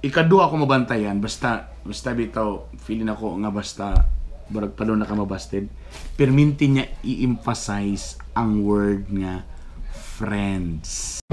Ikaduha ko mabantayan, basta basta bitaw feeling ako nga basta barag padulong na ka mabasted. Perminti niya i-emphasize ang word nga "friends."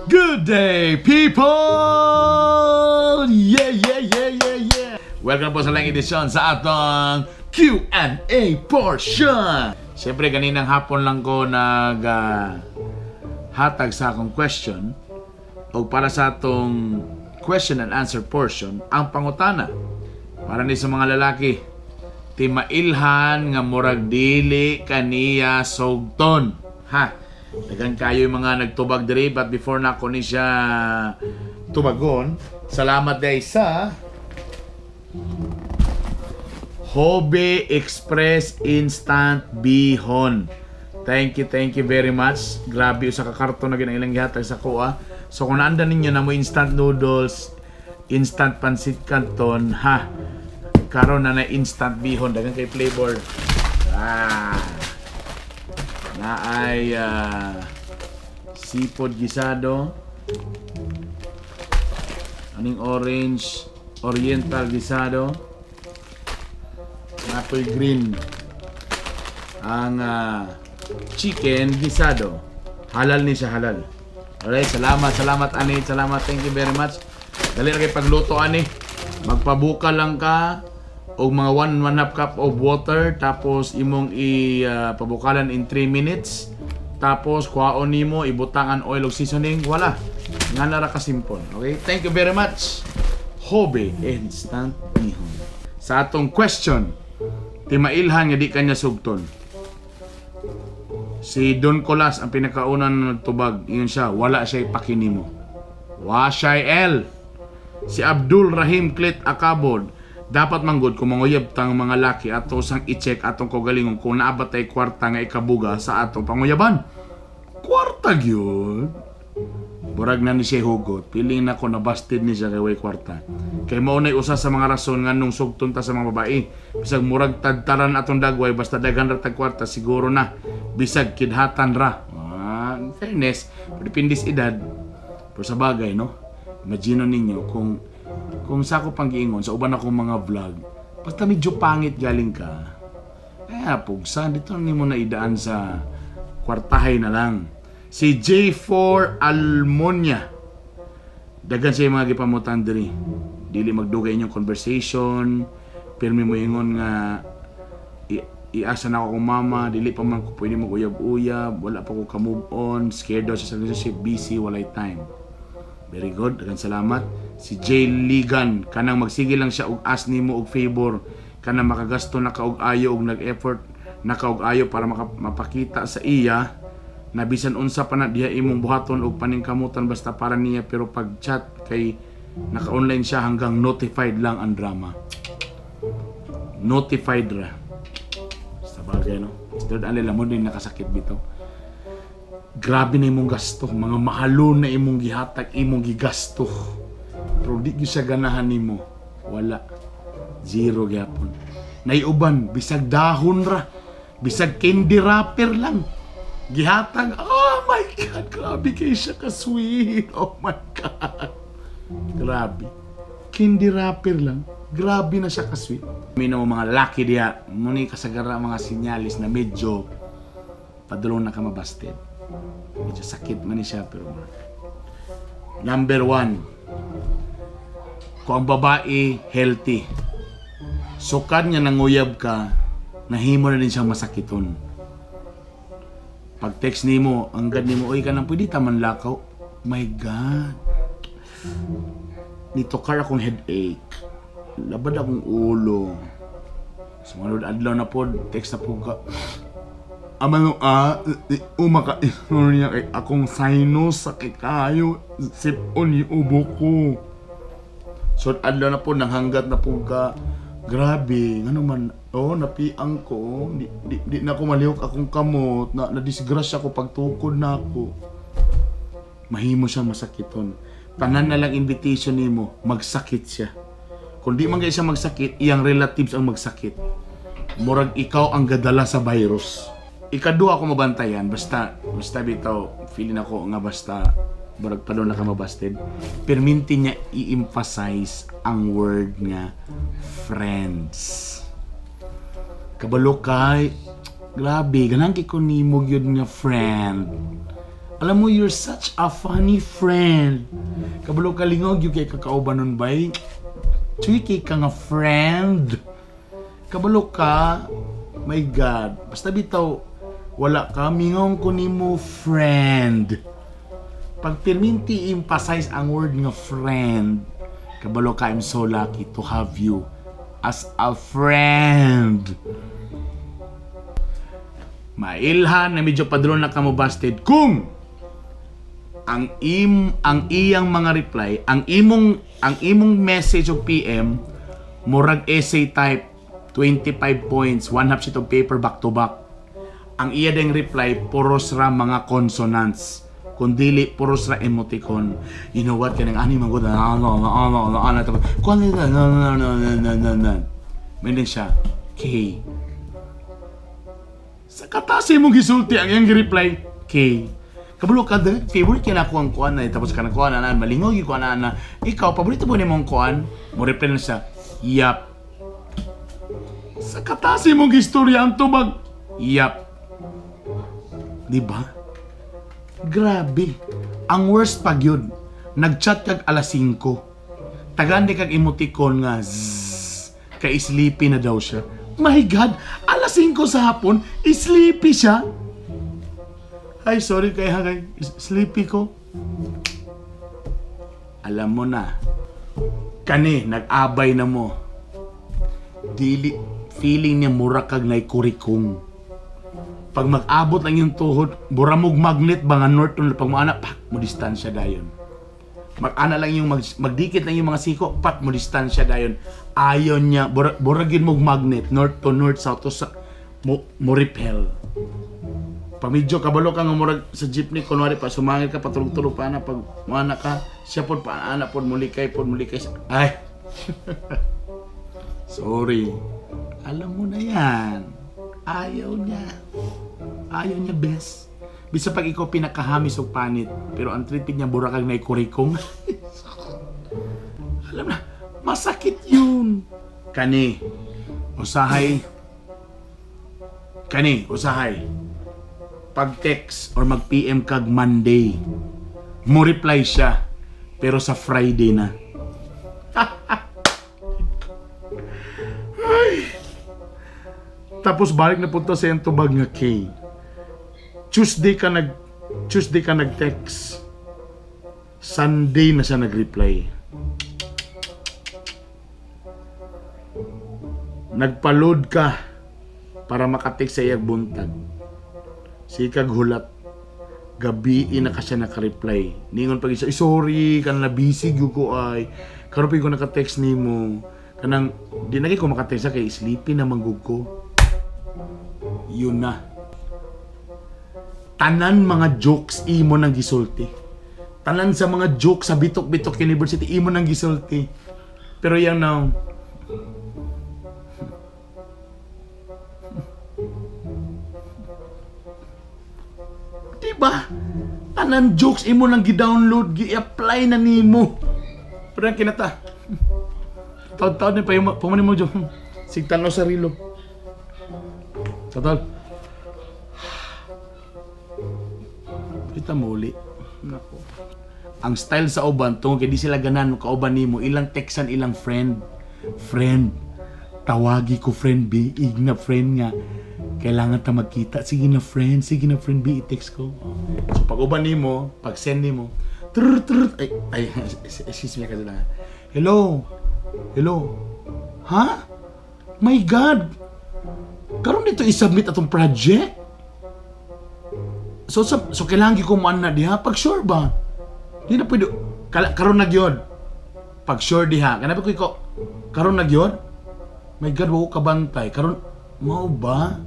Good day, people! Yeah! Welcome po sa laing edisyon sa atong Q&A portion! Siyempre, kaninang hapon lang ko nag hatag sa akong question o para sa atong question and answer portion, ang pangutana para ni sa mga lalaki: timailhan nga murag dili kaniya sugton. Ha, daghan kayo yung mga nagtubag diri, but before na ako ni siya tubagon, salamat day sa Hobe Express Instant Bihon. Thank you very much. Grabe, usa ka karton na gyud ang ilang gihatag sa kuha. So kung naandan ninyo na mo instant noodles, instant pansit canton, ha. Karon na na instant bihon, daghan kay flavor. Ah. Na ay seafood gisado. Aning orange, oriental gisado. Napoy green. Ang chicken gisado. Halal ni siya, halal. Alright, salamat, salamat ani, salamat, thank you very much. Dali ra kay pagluto ani. Magpabuka lang ka og mga 1 1/2 cup of water, tapos imong i-pabukalan in 3 minutes. Tapos kuhaon nimo, ibutang ang oil ug seasoning, wala. Nga na ra ka simple. Okay? Thank you very much. Hobe Instant Bihon. Sa atong question, timailhan nga di kanya sugton. Si Don Colas ang pinakauna na nagtubag. Ingon siya, wala siya ipakinimo. Wa siya L. Si Abdul Rahim Clit Akabod, dapat manggod kung manguyab tang mga laki, ato sang i-check atong kaugalingon kung naa ba tay kwarta nga ikabuga sa atong panguyaban. Kwarta gyud. Burag na ni siya hugot. Piling na ko nabasted ni siya kay way kwarta. Kay mao nay usa sa mga rason nga nung sugton ta sa mga babae. Bisag murag tadtaran atong dagway, basta daghan ra tag kwarta, siguro na. Bisag kidhatan ra. Ah, in fairness, depende sa edad. Pero sa bagay, no? Imagine ninyo kung sa ako pang giingon sa uban akong mga vlog, basta medyo pangit galing ka, eh, pugsa, dito nimo na idaan sa kwartahay na lang. Si J4 Almonia. Daghan siya mga gipamutan diri. Dili magdugay inyong conversation. Pirmi mo ingon nga iasa na ako kong mama, dili pa man ko pwede mo uyab-uyab, wala pa ko ka-move on, scared daw siya sa relationship, busy, walay time. Very good, daghang salamat. Si Jay Ligan, kanang magsige lang siya og ask nimo og favor, kanang makagasto na ka og ayo og nag-effort na ka og ayo para mapakita sa iya na bisan unsa pa na diha imong buhaton og paningkamutan basta para niya, pero pag chat kay naka-online siya hanggang notified lang ang drama. Notified ra. Sa bagay, no? Third alila mo din nakasakit bitaw. Grabe na imong gasto, mga mahalon na imong gihatag, imong gigasto. Pero di gyud siya ganahan nimo. Wala. Zero gyapon. Naiuban, bisag dahon ra, bisag candy wrapper lang. Gihatag, oh my God, grabe kay siya ka-sweet. Oh my God. Grabe. Candy wrapper lang. Grabe na siya ka-sweet. Mino mga laki diya, muni kasagara mga sinyalis na medyo padulong na ka mabasted. Medyo sakit man ni siya, pero number one, kung ang babae healthy, sukad nga nanguyab ka, nahimo na din siyang masakiton. Pag text nimo, ang gad nimo, "Oy, kanang pwede ta man lakaw." "My God. Nitokar akong headache. Labad akong ulo." Sa mga adlaw na pod, text na pod ka. "Amano ah, umaka niya kay akong sinus sakit kayo, sipon yung ubo ko." So adlaw na po, nanghanggat na po ka. "Grabe, ngano man, oh, napiang ko, di na ako malihok akong kamot, na na-disgrasya ko pagtukod na ako." Mahimo siya masakiton. Tanan na lang invitation nimo, magsakit siya. Kung di man gay siya magsakit, iyang relatives ang magsakit. Murag ikaw ang gadala sa virus. Ikaduha ko mabantayan, basta basta bitaw feeling ako nga basta murag padulong na ka mabasted. Perminti niya i-emphasize ang word nga "friends". Kabalo kay grabe, ganahan kay ko nimo gyud nga friend. Alam mo, you're such a funny friend. Kabalo ka, lingaw gyud kay kakauban nun bay. Chuy kay ka nga friend. Kabalo ka, my God. Basta bitaw, wala ka, mingaw ko nimo, friend. Pag pirminti emphasize ang word nga "friend", kabalo ka, I'm so lucky to have you as a friend. Mailhan na medyo padulong na ka mo busted kung ang iyang mga reply, ang imong message o PM murag essay type, 25 points, one half sheet of paper, back to back. Ang iya ding reply puros ra mga consonants. Kung dili puros ra emoticon. You know what, kanang ani man gud, ano ano ano ano ano, tapos kung ano no no no no no no no. May din siya K. Sa katasi mong gisulti, ang iyang reply K. Kabalo ka, favorite kaya na ako ang kuan na, tapos kanang kuan na, malingaw gyud kuan na, ikaw, paborito mo nimong kuan, mo reply na siya, "Yap." Sa katasi mong istorya, ang tubag, "Yap." Di ba? Grabe. Ang worst pag yun, nag-chat kag alas 5. Tagaan di kag emoticon nga zzz, kay sleepy na daw siya. My God, alas 5 sa hapon, sleepy siya. Ay, sorry kay kay sleepy ko. Alam mo na. Kani, nag-abay na mo. Dili, feeling niya mura kag kurikong. Pag mag-abot lang yung tuhod, mura mog magnet ba nga north to, pag moana, pak, mo distansya dayon. Mag-ana lang yung, magdikit lang yung mga siko, pak, mo distansya dayon. Ayon niya, mura gyud mog magnet, north to north, south to sa, mo repel. Pag medyo kabalo ka nga murag sa jeepney, kunwari pa, sumangit ka, patulog-tulog pa na, pag muana ka, siya pod pa, ana pod, mulikay pod, mulikay. Ay! Sorry. Alam mo na yan. Ayaw niya. Ayaw niya, bes. Bisa pag ikaw pinakahamis og panit, pero ang treatment niya mura kag naikurikong. Alam na, masakit yun. Kani, usahay. Kani, usahay. Pag-text or mag-PM kag Monday, mo reply siya, pero sa Friday na. Ay. Tapos balik na punta sa iyang tubag nga K. Tuesday ka nag-text. Sunday na siya nag-reply. Nagpa-load ka para makatext sa iyang buntag. Sikag hulat. Gabi na ka siya naka-reply. Ningon pag isa, "Ay, sorry, kan na busy gyud ko ay. Karon pa ko naka-text nimo. Kanang di na ko maka-text kay sleepy na man gud ko." Yun na. Tanan mga jokes imo nang gisulti. Tanan sa mga jokes sa Bitok-Bitok University imo nang gisulti. Pero yang now, diba? Tanan jokes imo nang gi-download, gi-apply na nimo. Pero ang kinata. Taon-taon ni pa yung pumani mo dyan. Sigtan sa rilo. Total. Kita mo uli. Nako. Ang style sa uban, tungod kay di sila ganan kauban nimo, ilang textan ilang friend. "Friend, tawagi ko friend B, igna friend nga. Kailangan ta magkita. Sige na friend B, i-text ko." So pag uban nimo, pag send nimo, trrr, trrr, ay, ay, excuse me kasi lang. "Hello, hello, ha? My God! Karon dito i-submit atong project? So kailangan ko mo na diha pag sure ba? Di na pwede karon na gyud. Pag sure diha, kanapa ko ikaw karon na gyud? My God, wa ko kabantay. Karon mao ba?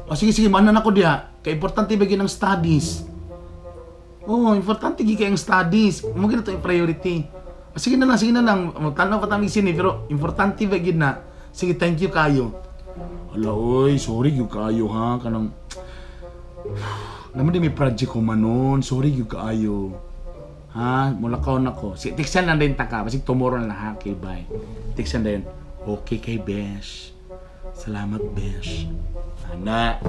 O sige sige, maana na ko diha. Kay importante ba gyud ang studies? Oh, importante gyud kay ang studies. Mo gyud to yung priority. O, sige na lang, sige na lang. Magtanaw pa taming sini pero importante ba gyud na. Sige, thank you kayo. Hala oy, sorry gyud kayo ha, kanang Naman di may project ko manon. Sorry gyud kaayo. Ha, mulakaw na ko. Si teksan lang din ta ka. Basig tomorrow na lang ha. Okay, bye. Teksan din. Okay kay Besh. Salamat, Besh. Ana.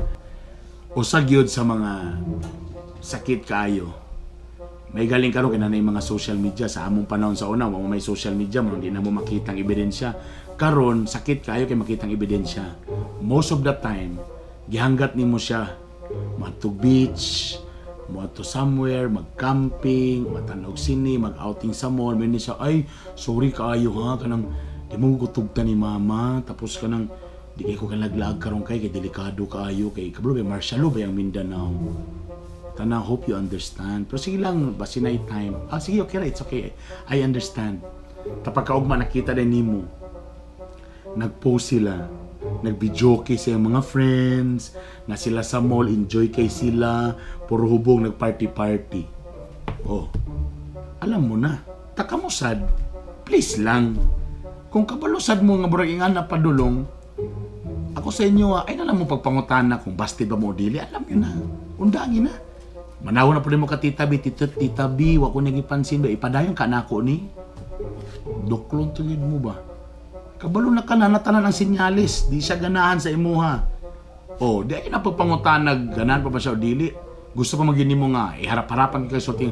Usa gyud sa mga sakit kaayo. May galing karon kay na mga social media. Sa among panahon sa una, wa may social media, mo hindi na mo makita ang ebidensya. Karon sakit kaayo kay makita ang ebidensya. Most of the time, gihanggat nimo siya moadto beach, moadto somewhere, mag-camping, matanaw sine, mag-outing sa mall, may siya, "Ay, sorry kaayo ha, kanang di mo gutugta ni mama, tapos kanang di kay ko kalaglag karon kay delikado kaayo kay kabalo ba martial law ba ang Mindanao. Tana, hope you understand. Pero sige lang, basi na time." "Ah, sige, okay ra, it's okay. I understand." Tapos kaugma nakita din nimo, nag-post sila, nag-videoke sa mga friends, na sila sa mall, enjoy kay sila, puro hubog, nag-party-party. Oh, alam mo na, takamusad, please lang. Kung kabalusad mo nga burag ingana padulong, ako sa inyo, ay na lang mo pagpangutana kung busted ba mo o dili, alam yun na. Undangin na. Manaw na po mo ka Tita B, "Tita, Tita B, wa ko nagipansin ba, ipadayon ka na ako ni." Duklon tungid mo ba? Kabalo na ka na, natanan ang sinyalis, di siya ganahan sa imuha. Oh, di ay na pagpangutana, ganahan pa ba siya o dili? Gusto pa magini mo nga, iharap-harapan ka sulti,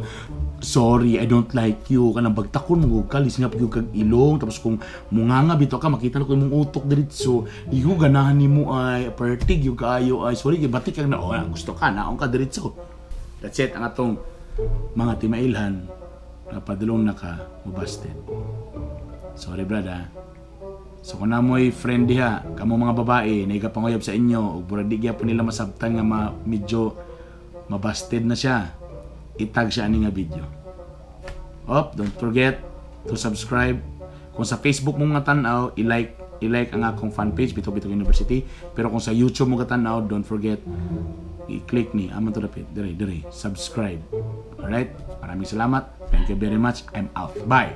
"Sorry, I don't like you." Kanang bagtakon mo ka, lisngap gyud kag ilong, tapos kung munganga bitaw ka, makita na ko imong utok diretso. "Di ko ganahan nimo ay, pertig gyud kaayo ay, sorry, batik kag na, oh, gusto ka, naong ka diretso." That's it, ang atong mga timailhan, napadulong na ka, mabasted. Sorry, brad, ha. So kung namoy friend diha, kamo mga babae, na ikapanguyab sa inyo, ug murag di gyapon nila masabtan nga medyo mabasted na siya, itag siya ani nga video. Op, don't forget to subscribe. Kung sa Facebook mo nga tan-aw, i-like ang akong fan page, Bito Bito University. Pero kung sa YouTube mo ka tan-aw, don't forget i-click ni amo to dapit dire dire subscribe. Alright, maraming salamat. Thank you very much. I'm out. Bye.